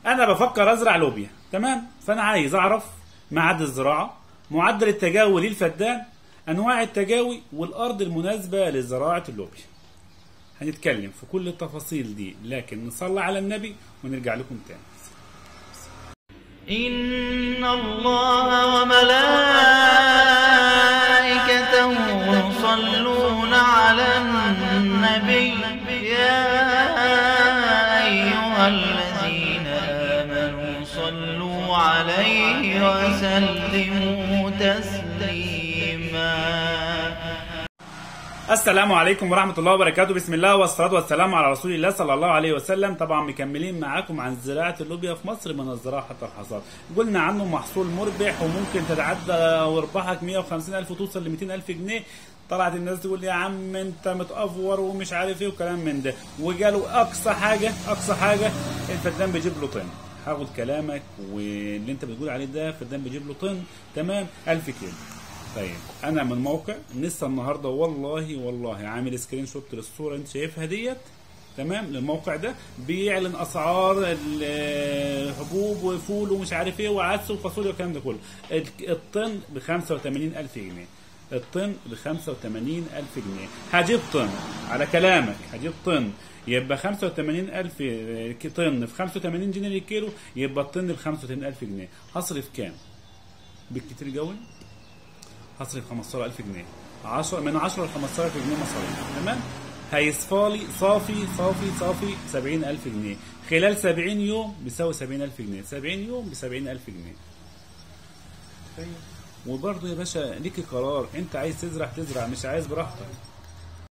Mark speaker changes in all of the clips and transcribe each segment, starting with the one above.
Speaker 1: انا بفكر ازرع لوبيا، تمام؟ فانا عايز اعرف ميعاد الزراعة، معدل التجاوي للفدان، انواع التجاوي، والارض المناسبة لزراعه اللوبيا. هنتكلم في كل التفاصيل دي، لكن نصلي على النبي ونرجع لكم تاني.
Speaker 2: إن الله وملائكته يصلون على النبي يا أيها الذين آمنوا صلوا عليه وسلموا تسليما.
Speaker 1: السلام عليكم ورحمة الله وبركاته. بسم الله والصلاة والسلام على رسول الله صلى الله عليه وسلم. طبعا مكملين معاكم عن زراعة اللوبيا في مصر من الزراعة حتى الحصاد. قلنا عنه محصول مربح وممكن تتعدى وارباحك 150,000 وتوصل ل 200,000 جنيه. طلعت الناس تقول يا عم انت متأفور ومش عارف ايه وكلام من ده، وقالوا اقصى حاجة اقصى حاجة الفدان بيجيب له طن. هاخد كلامك واللي انت بتقول عليه ده، فدان بيجيب له طن، تمام، 1000 كيلو. طيب انا من موقع لسه النهارده والله والله عامل screenshot للصورة انت شايفها ديت، تمام، للموقع ده بيعلن اسعار الحبوب وفول ومش عارف ايه وعدس وفاصوليا والكلام ده كله. الطن ب 85,000 جنيه، الطن ب 85,000 جنيه. هجيب طن على كلامك، هجيب طن يبقى 85,000 طن في 85 جنيه للكيلو، يبقى الطن ب 85,000 جنيه. هصرف كام؟ بالكتير جوي هصرف 15,000 جنيه، 10 من 10 ل 15,000 جنيه مصاريف، تمام؟ هيصفالي صافي صافي صافي 70,000 جنيه خلال 70 يوم، بيساوي 70,000 جنيه، 70 يوم ب 70,000 جنيه. طيب وبرضه يا باشا ليك قرار، انت عايز تزرع تزرع، مش عايز براحتك.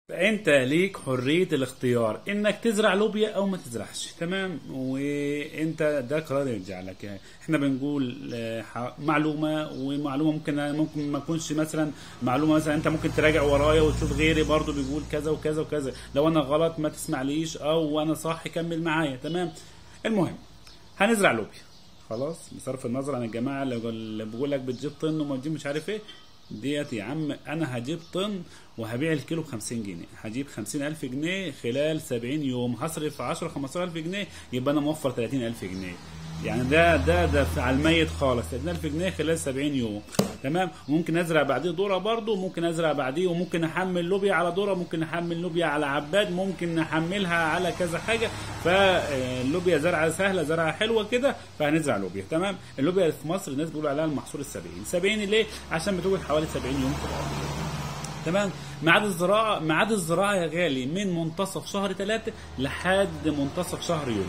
Speaker 1: فانت ليك حرية الاختيار انك تزرع لوبيا او ما تزرعش، تمام؟ وانت ده قرار يرجع لك. يعني احنا بنقول معلومة، ومعلومه ممكن ما تكونش مثلا معلومة، مثلا انت ممكن تراجع ورايا وتشوف غيري برضو بيقول كذا وكذا وكذا. لو انا غلط ما تسمعليش، او انا صح كمل معايا، تمام؟ المهم هنزرع لوبيا خلاص، بصرف النظر عن الجماعة اللي بيقول لك بتجيب طن وما بتجيب مش عارف ايه ديت. يا عم انا هجيب طن وهبيع الكيلو ب 50 جنيه، هجيب 50,000 جنيه خلال 70 يوم، هصرف 10 15,000 جنيه، يبقى انا موفر 30,000 جنيه. يعني ده على الميت خالص، 30,000 جنيه خلال 70 يوم، تمام؟ ممكن ازرع بعديه ذره برده، ممكن ازرع بعديه، وممكن احمل لوبيا على ذره، ممكن احمل لوبيا على عباد، ممكن نحملها على كذا حاجة. فاللوبيا زرعه سهلة، زرعه حلوة كده، فهنزرع لوبيا، تمام؟ اللوبيا في مصر الناس بيقولوا عليها المحصول ال70، 70 ليه؟ عشان بتقعد حوالي 70 يوم في الارض، تمام؟ ميعاد الزراعة، ميعاد الزراعة يا غالي من منتصف شهر 3 لحد منتصف شهر يوليو،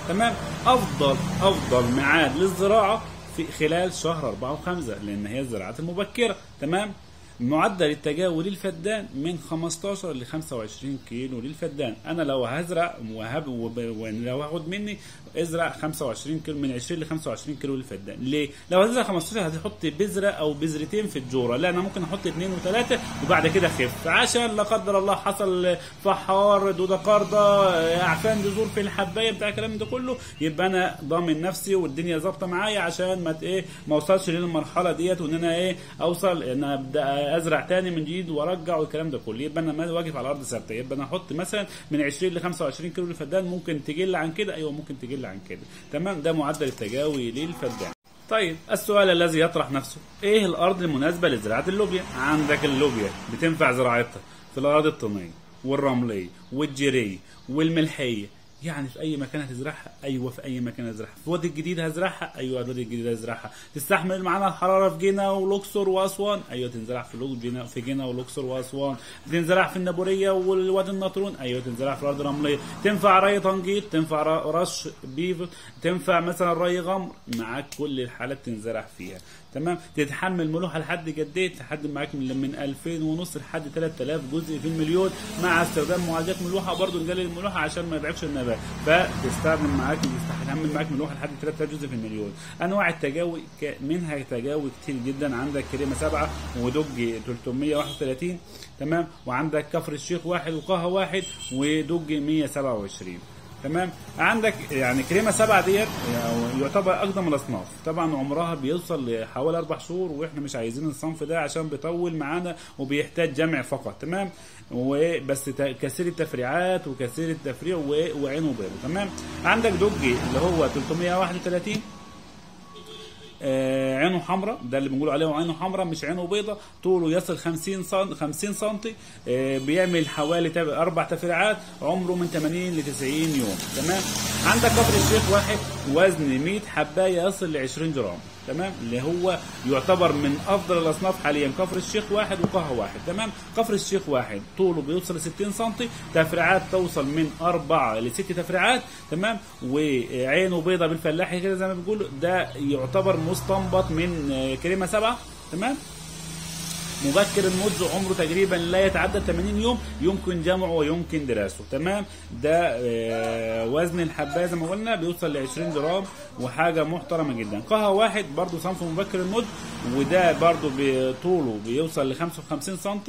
Speaker 1: تمام؟ افضل ميعاد للزراعة في خلال شهر 4 و5، لان هي الزراعات المبكرة، تمام؟ معدل التجاوي للفدان من 15 ل 25 كيلو للفدان. انا لو هزرع ولو هاخد مني ازرع 25 كيلو، من 20 ل 25 كيلو للفدان. ليه؟ لو هزرع 15 هتحط بذرة او بذرتين في الجوره، لا انا ممكن احط 2 و3 وبعد كده اخف، عشان لا قدر الله حصل فحار، دوده قارده، اعفان جذور في الحبايه بتاع الكلام ده كله، يبقى انا ضامن نفسي والدنيا ظابطة معايا، عشان ما ايه ما اوصلش للمرحلة ديت وان انا ايه اوصل ان ابدا ازرع تاني من جديد وارجع والكلام ده كله. يبقى انا واقف على ارض ثابتة، يبقى انا احط مثلا من 20 ل 25 كيلو للفدان، ممكن تقل عن كده، ايوه ممكن تقل عن كده، تمام؟ ده معدل التجاوي للفدان. طيب السؤال الذي يطرح نفسه، ايه الارض المناسبة لزراعه اللوبيا؟ عندك اللوبيا بتنفع زراعتها في الاراضي الطينيه والرمليه والجيريه والملحيه، يعني في اي مكان هتزرعها؟ ايوه في اي مكان هتزرعها. في وادي الجديد هزرعها؟ ايوه الوادي الجديد هزرعها. تستحمل معانا الحرارة في جنة والاقصر واسوان؟ ايوه تنزرع في جنة والاقصر واسوان. تنزرع في النابوريه والوادي النطرون؟ ايوه تنزرع في الارض الرملية. تنفع ري تنجيط، تنفع رش بيف، تنفع مثلا ري غمر، معاك كل الحالات تنزرع فيها، تمام؟ تتحمل ملوحه لحد قد ايه؟ لحد معاك من 2500 لحد 3000 جزء في المليون، مع استخدام معالجات ملوحه برضو نقلل الملوحه عشان ما يضعفش النبات، فتستخدم معاك تستحمل معاك ملوحه لحد 3000 جزء في المليون. انواع التجاوي منها تجاوي كتير جدا، عندك كريمة 7 ودج 331، تمام؟ وعندك كفر الشيخ 1 وقها 1 ودج 127. تمام. عندك يعني كريمة 7 ديت يعتبر اقدم الاصناف، طبعا عمرها بيوصل لحوالي 4 شهور، واحنا مش عايزين الصنف ده عشان بيطول معانا وبيحتاج جمع فقط. تمام. وبس كثير التفريعات وكثير التفريع وعينه بيضة. تمام. عندك دوجي اللي هو 331، عينه حمراء، ده اللي بنقول عليه عينه حمراء مش عينه بيضة، طوله يصل 50 سم، بيعمل حوالي 4 تفريعات، عمره من 80 ل 90 يوم. تمام. عندك كفر الشيخ 1، وزن 100 حبايه يصل ل 20 جرام. تمام، اللي هو يعتبر من افضل الاصناف حاليا، كفر الشيخ 1 وقهوة 1. تمام. كفر الشيخ 1 طوله بيوصل ل 60 سم، تفريعات توصل من 4 ل 6 تفريعات. تمام. وعينه بيضة بالفلاحي كده زي ما بيقولوا، ده يعتبر مستنبط من كريمة 7. تمام. مبكر النضج، عمره تقريبا لا يتعدى 80 يوم، يمكن جمعه ويمكن دراسة. تمام. ده وزن الحبايه زي ما قلنا بيوصل ل 20 جرام، وحاجه محترمه جدا. قهوة 1 برضو صنف مبكر النضج، وده برضو بطوله بيوصل ل 55 سم.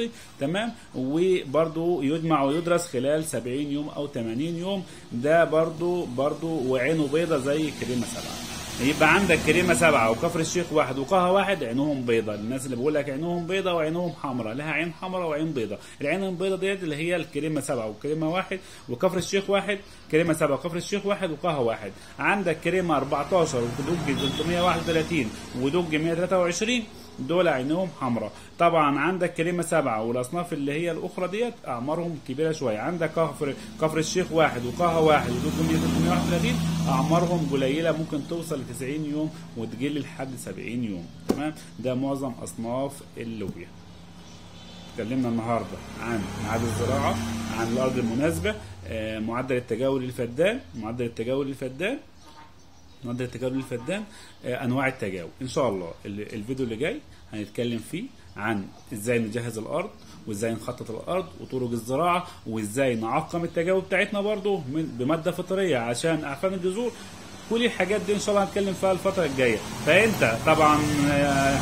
Speaker 1: تمام. وبرضو يجمع ويدرس خلال 70 يوم او 80 يوم، ده برضو وعينه بيضة زي كريمة 7. يبقى عندك كريمة 7 وكفر الشيخ 1 وقهوة 1 عينهم بيضة. الناس اللي بقول لك عينهم بيضة وعينهم حمراء، لها عين حمراء وعين بيضة. العين البيضة ديت اللي هي الكريمة 7 وكريمه 1 وكفر الشيخ 1، كريمة 7 وكفر الشيخ 1 وقهوة 1. عندك كريمة 14 ودج 331 ودج 123، دول عينهم حمراء. طبعا عندك كريمة 7 والاصناف اللي هي الاخرى ديت اعمارهم كبيرة شوية. عندك كفر الشيخ 1 وقهوة 1 ودج 331 اعمارهم قليله، ممكن توصل ل 90 يوم وتقل لحد 70 يوم. تمام. ده معظم اصناف اللوبيا. اتكلمنا النهارده عن ميعاد الزراعة، عن الارض المناسبة، معدل التجاول للفدان، معدل التجاول للفدان، معدل التجاول للفدان، انواع التجاول. ان شاء الله الفيديو اللي جاي هنتكلم فيه عن ازاي نجهز الارض، وازاي نخطط الارض، وطرق الزراعة، وازاي نعقم التجاوب بتاعتنا برضو بمادة فطرية عشان اعفان الجذور. كل الحاجات دي ان شاء الله هنتكلم فيها الفترة الجاية. فانت طبعا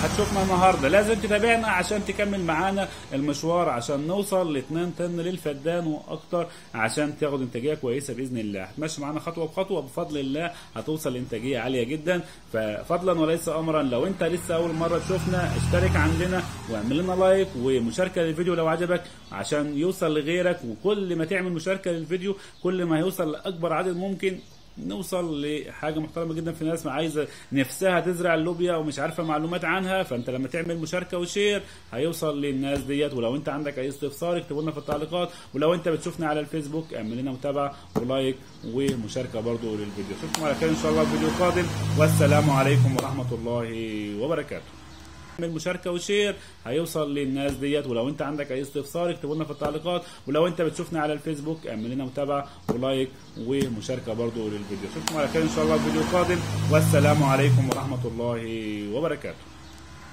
Speaker 1: هتشوفنا النهارده، لازم تتابعنا عشان تكمل معانا المشوار، عشان نوصل ل 2 طن للفدان واكتر، عشان تاخد انتاجية كويسة باذن الله. هتمشي معانا خطوة بخطوة بفضل الله، هتوصل لانتاجيه عالية جدا. ففضلا وليس امرا، لو انت لسه اول مرة تشوفنا اشترك عندنا واعمل لنا like ومشاركة للفيديو لو عجبك عشان يوصل لغيرك. وكل ما تعمل مشاركة للفيديو كل ما هيوصل لاكبر عدد ممكن، نوصل لحاجة محترمه جدا. في ناس عايزه نفسها تزرع اللوبيا ومش عارفه معلومات عنها، فانت لما تعمل مشاركة و share هيوصل للناس ديت. ولو انت عندك اي استفسار اكتبوا لنا في التعليقات، ولو انت بتشوفنا على الفيسبوك اعمل لنا متابعه و like ومشاركة برضو للفيديو. اشوفكم على خير ان شاء الله في فيديو قادم، والسلام عليكم ورحمة الله وبركاته. اعمل مشاركة و share هيوصل للناس ديت. ولو انت عندك اي استفسار اكتبوا لنا في التعليقات، ولو انت بتشوفنا على الفيسبوك اعمل لنا متابعه و like ومشاركة برضو للفيديو. اشوفكم على خير ان شاء الله في فيديو قادم، والسلام عليكم ورحمة الله وبركاته.